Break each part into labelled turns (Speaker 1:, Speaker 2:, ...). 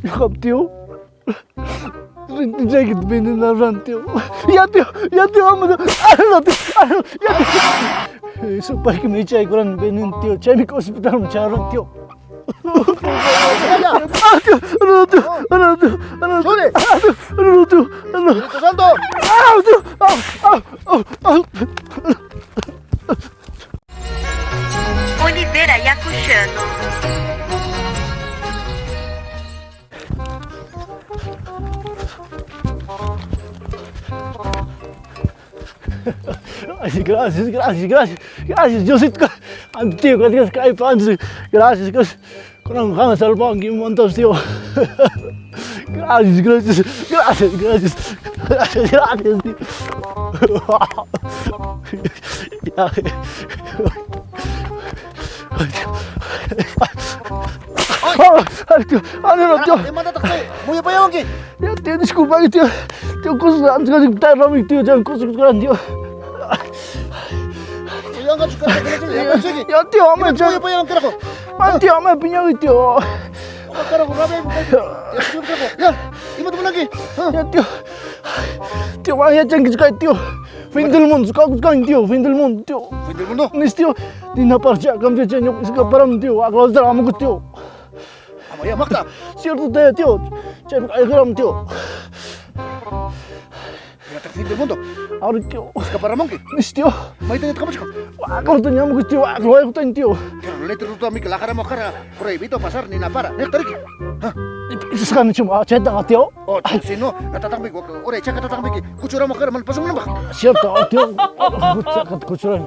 Speaker 1: Ñuqam tío. Rintinchaykita venenarán tío. Ya tío, ya tío, vamos. Ah, tío, ah, ya tío. Supayki me echaykuran veneno tío. Chaymi hospitalman chayarun tío. Ah, tío, no, tío, no, tío, no,
Speaker 2: Suri.
Speaker 1: Ah, tío, no, tío, no.
Speaker 2: Espíritu Santo.
Speaker 1: Ah, tío, ah, ah, ah, ah.
Speaker 3: Oliveira Yacuchano.
Speaker 1: Ay, gracias, gracias, gracias. Gracias, Diosito. Tío, gracias, gracias, gracias. Kunan qan salvanki un montón, tío. Gracias, gracias, gracias, gracias. Gracias, gracias, tío. Ya. Ay, tío, ay, no, tío.
Speaker 2: Imatataq chay muyapayawanki?
Speaker 1: Ya, tío, disculpa, tío. Tío, cosas antes que te tío, ya, cosas grandes, tío.
Speaker 2: Yanqachu karqa
Speaker 1: Ya, tío, me
Speaker 2: Muyapayawan carajo.
Speaker 1: Ay, tío, me piñó, tío.
Speaker 2: Carajo, rabia. Ya, imata munanki?
Speaker 1: Ya, tío. Tío, vaya, chanquis, tío. Fin del mundo, tío, fin del mundo, tío.
Speaker 2: Fin del mundo.
Speaker 1: Nis, tío. Nina parcha, cambia, chaño, escaparam, tío. Aglosdra, amo, tío.
Speaker 2: Amaya maqta.
Speaker 1: Cierto, tío, tío. Chay, ay, tío.
Speaker 2: Imataq fin del mundo.
Speaker 1: Ahora, tío.
Speaker 2: Escaparamunki.
Speaker 1: Nis, tío.
Speaker 2: Mayta qamachka.
Speaker 1: Aglosdra, amo, tío. Aglosdra, tío.
Speaker 2: Pero letra ruta mika lajara mojara prohibido pasar ni na para. Niqtariki.
Speaker 1: Isqani chum, chaytaqa, tío.
Speaker 2: Oh, si no, natataqmi ora chakatataqmi kuchura mojara mana pasanmanapaq.
Speaker 1: Cierto, tío. Kuchura.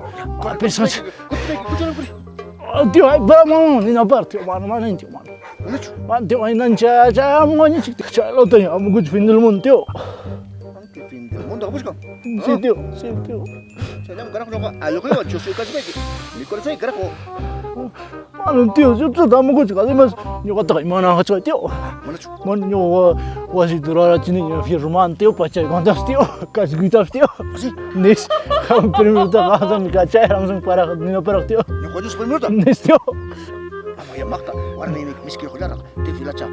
Speaker 1: Pensas.
Speaker 2: Kuchura kuri.
Speaker 1: Tío, ay, vamos, nina par, tío, mano, mano, tío, mano.
Speaker 2: Manachu.
Speaker 1: Man, tío, ay, nancha, cha, amo, ni chik, cha, lo tengo, amo, fin del mundo, tío.
Speaker 2: Anche fin del mundo qamuchka.
Speaker 1: Sí, tío, sí, tío.
Speaker 2: Chayam carajo ñuqa allquywan chusuykaspayki. Mikurasay carajo.
Speaker 1: Mano, tío, yo te amo, además, ñuqataqa imananqachqa, tío.
Speaker 2: Manachu.
Speaker 1: Mano, ñuqa wasi durarachini fierro man, tío, pachay contas, tío, casquitas, tío.
Speaker 2: Así.
Speaker 1: Nis, primero te qasam, kachay, ramsam para, nina para, tío.
Speaker 2: Ñuqa Dios primero.
Speaker 1: Nis, tío.
Speaker 2: Amaya maqta warmiymi miski qullaraq tifilacha.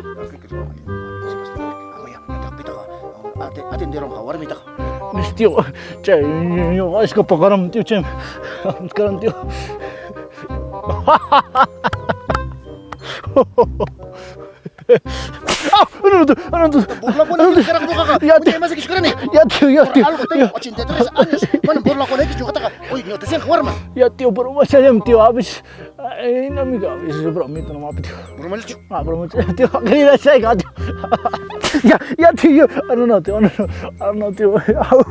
Speaker 2: Amaya nataq pitaqa atenderonqa warmitaqa.
Speaker 1: Nis, tío, chay, ñuqa escapakaram, tío, chay, karam, tío. Ah, no, no, no, no.
Speaker 2: Burlakuni carajo ñuqaqa.
Speaker 1: Ya, tío.
Speaker 2: Ima sakishkarani.
Speaker 1: Ya, tío, ya,
Speaker 2: Por
Speaker 1: tío.
Speaker 2: algo tengo 83 años. Bueno, burlakunayki ñuqataqa. Uy, ñutasyanqa warma.
Speaker 1: Ya, tío, pero machallam, tío, a veces, ay, no, amigo, a veces bromito nomás, tío.
Speaker 2: Bromalichu.
Speaker 1: Ah, broma, tío, querida seca, tío. Ya, ya, tío, ah, no, no, tío, no, no, ah, no, tío.
Speaker 2: Ama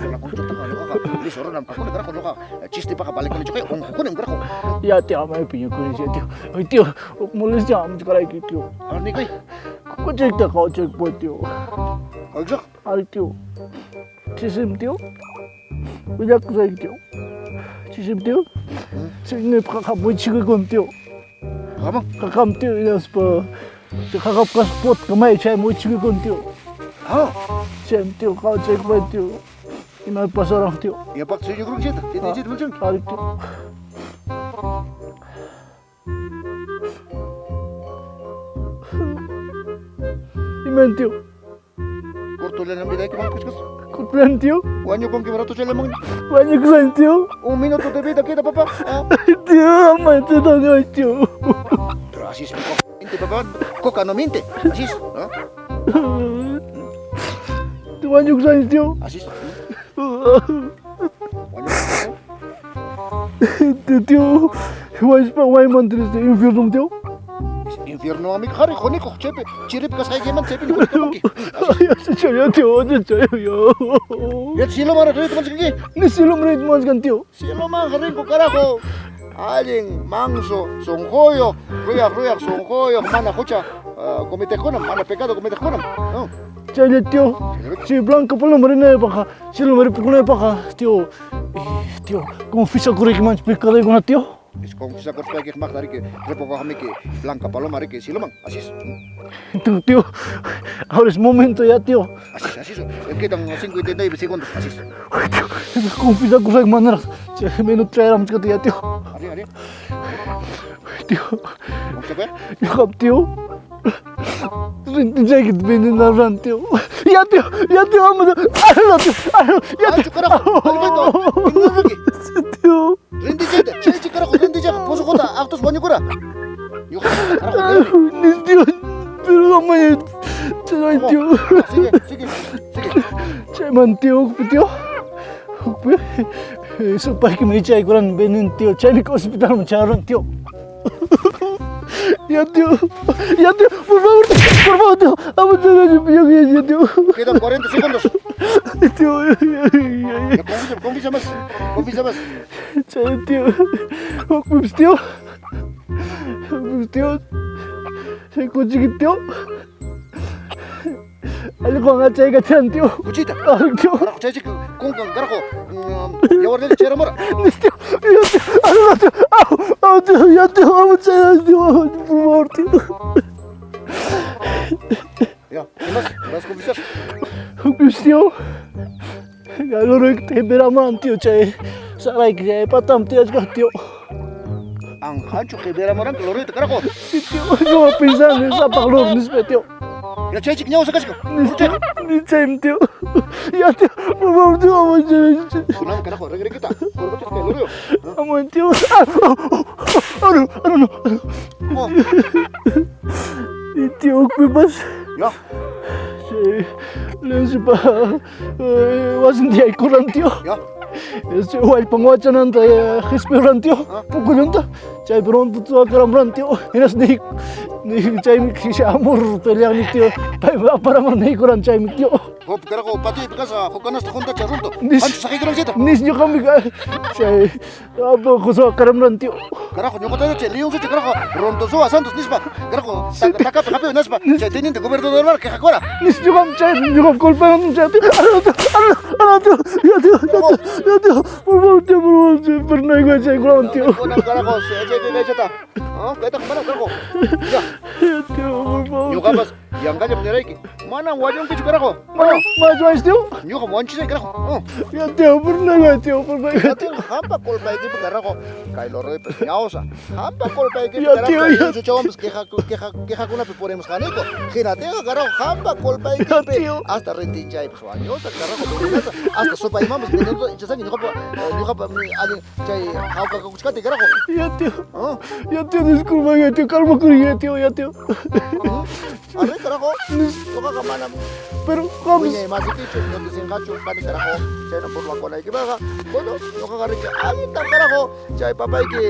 Speaker 2: burlakunchutaqa ñuqaqa. Listo, runam kakuni carajo ñuqa. Chistipaqa valikunichu kay unqukunim carajo.
Speaker 1: Ya, tío, me piño con ese, tío. Ay, tío, molestia, mucho caray, tío.
Speaker 2: A ver, nikuy.
Speaker 1: Cochecta, cochec, pues, tío.
Speaker 2: Oiga.
Speaker 1: Ay, tío. Chisim, tío. Willakusay, tío. Chisim, tío. Chisim, muchikun, tío.
Speaker 2: Qamam.
Speaker 1: Kakam, tío, hinaspa. Kakapkas pot, kamay, chay, muchikun, tío.
Speaker 2: Ah,
Speaker 1: Chay, tío, cochec, pues, tío. Ima pasaron, tío.
Speaker 2: yapaq suyukurunki chayta. Chayta chayta munchunki.
Speaker 1: Ay, tío. Iman, tío.
Speaker 2: Cortulana vidayki mankuchkas.
Speaker 1: Kuplan, tío.
Speaker 2: Wañukunki rato chaylaman.
Speaker 1: Wañukusan, tío.
Speaker 2: Un minuto de vida queda, papá. Ah.
Speaker 1: Tío, ama, tío, no, tío.
Speaker 2: Pero así es mi coca. Miente, papá. Coca no miente. Así es, ¿no?
Speaker 1: Wañukusan, tío.
Speaker 2: Así es. Wañukunki.
Speaker 1: Tío, wañuspa wañuman este infierno, tío.
Speaker 2: Infierno amik hari joniko chepe chirip kasqaykiman chepe ñuqanki.
Speaker 1: Ay, chayo, tío, chayo,
Speaker 2: Ya cielo man rito manchkanki.
Speaker 1: Ni cielo mrit manchkan, tío.
Speaker 2: Cielo man rinko carajo. Allin manso sonqoyuq ruyaq ruyaq sonqoyuq mana hucha cometejkunam mana pecado cometejkunam. No.
Speaker 1: Chaylla, tío. Si blanca paloma rinaypaqa, cielo maripukunaypaqa, tío. Tío, confesakuraykimanchu pecadokuna, tío.
Speaker 2: Es confesakuspaykiq maqta riki ripukuqmiki blanca paloma riki cieloman. Así es.
Speaker 1: Tío, tío, ahora es momento ya, tío.
Speaker 2: Así es, así es. Quedan 59 segundos. Así es.
Speaker 1: Tío, confesakusayki manaraq. Chay, menos chayaramuchkata ya, tío.
Speaker 2: Ari, ari.
Speaker 1: Tío,
Speaker 2: Confesakuy.
Speaker 1: ñuqam, tío. Rintinchayki venenarán, tío. Ya, tío, ya, tío, vamos. Ah, tío, ah, ya,
Speaker 2: Ancho, carajo, Alberto, ignoraki.
Speaker 1: Tío.
Speaker 2: Rintinchayta, chaychi carajo, rintinchayqa posuqota aqtus wañukura. Ñuqa carajo,
Speaker 1: Ay, Tío, pero vamos, ay, tío.
Speaker 2: sigue, sigue, sigue.
Speaker 1: Chayman, tío, tío. Supayki michaykuran venen, tío. Chaymi hospitalman chayaran, tío. Ya, tío. Ya, tío, por favor, por favor, tío. Vamos, ya, ya, tío.
Speaker 2: Quedan 40 segundos.
Speaker 1: Tío, ay, ay, ay.
Speaker 2: Ya, confía, confía más, confía más.
Speaker 1: Chay, tío. Hukpipis, tío. Hukpipis, tío. Chay, kuchiki, tío. Allquwan achaykachan, tío.
Speaker 2: Kuchita.
Speaker 1: Ay, tío.
Speaker 2: Carajo, chaychi kunkan, carajo. Yawarniyta chayramura.
Speaker 1: Tío, ya, tío. Ay, no, tío. Au, au, tío, ya, tío. Vamos, chay, tío. Por favor, tío.
Speaker 2: Ya, ¿qué más? ¿Vas a confesar?
Speaker 1: Hukpipis, tío. Galoroykita qipiramuran, tío, chay. Sarayki, chay patam, tío, achka, tío.
Speaker 2: Anqanchu qipiramuranki loruyta, carajo.
Speaker 1: Sí, tío. No pensando en sapaq loro nispa, tío.
Speaker 2: Ya chaychik ñawsa kachkan.
Speaker 1: Tío, ni chay, tío. Ya, tío. Por favor, tío, vamos, chay, chay.
Speaker 2: Kunam, carajo, regrequita. Curvachas kay loruyo.
Speaker 1: Vamos, tío. Ah, oh, oh, oh, no, no, no.
Speaker 2: Oh,
Speaker 1: Tío, hukpipas.
Speaker 2: ya.
Speaker 1: Chay, Leonsipa wasinta yaykuran, tío.
Speaker 2: Ya.
Speaker 1: Este wallpan wachananta qispiran, tío. Pukullunta. Chaypi runtuta akaramuran, tío. Hinas ni ni chaymi shamur peleaqni, tío. Paymi aparamuran niykuran chaymi, tío.
Speaker 2: Hop, carajo, patiypi kasqa huk canasta juntacha runtu.
Speaker 1: Nis-
Speaker 2: Anchu saqiykuran chayta.
Speaker 1: Nis ñuqami chay apu akaramuran, tío.
Speaker 2: Carajo, ñuqataqa chay Leonsucha, carajo, runtu suwa Santos nispa. Carajo, takapi hapiwi naspa. Chay teniente gobernador mar quejakura.
Speaker 1: Nis ñuqam chay ñuqam culpaywan chay, tío. Ah, tío, ah, tío, ya, tío, ya, tío, ya, tío. Por favor, tío, por favor, tío, pero no hay chay, tío.
Speaker 2: Kunan, carajo, chaypi kaychata. Ah, kaytaqa mana, carajo. Ya,
Speaker 1: Ya, tío, por favor.
Speaker 2: ñuqapas yanqallam nirayki. Manam wañunkichu, carajo.
Speaker 1: Ma, ma, tío.
Speaker 2: Ñuqam wañuchisay, carajo. Oh.
Speaker 1: Ya, tío, por no, tío, por no, tío.
Speaker 2: Hampa culpaykipi, carajo. Kay loruypas ñawsa. Hampa culpaykipi,
Speaker 1: Ya,
Speaker 2: carajo.
Speaker 1: tío, ya.
Speaker 2: Leonsuchawanpas queja queja quejakunapi puremos qaniku. Hinatinqa, carajo, hampa
Speaker 1: Ya,
Speaker 2: culpaykipi.
Speaker 1: tío.
Speaker 2: Hasta rintinchaypas wañusa, carajo, venenosa. Hasta supaymanpas veneno ichasanki ñuqapa ñuqapa allin chay hawka kakuchkati, carajo.
Speaker 1: Ya, tío.
Speaker 2: Ah,
Speaker 1: Ya, tío, disculpa, ya, tío, calma con ya, tío, ya, tío.
Speaker 2: A ver, carajo. Ñuqaqa manam
Speaker 1: Pero, vamos.
Speaker 2: wiñay masikichu, ñuqi sinqachu kani, carajo. Chayna burlakuwanaykipaqa. Bueno, ñuqaqa riki allintam, carajo. Chay papayki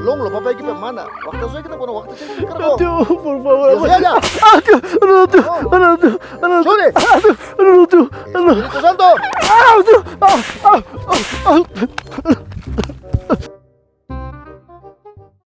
Speaker 2: lonlo papaykipa mana waqtasuykita, bueno, waqtachayki,
Speaker 1: Ya,
Speaker 2: carajo.
Speaker 1: tío, por favor.
Speaker 2: Dios ya.
Speaker 1: Ah, tío, no, tío, no, tío, no,
Speaker 2: Sube.
Speaker 1: Ah, tío, no, tío, no.
Speaker 2: Espíritu Santo.
Speaker 1: Ah, tío, ah, ah, ah, ah.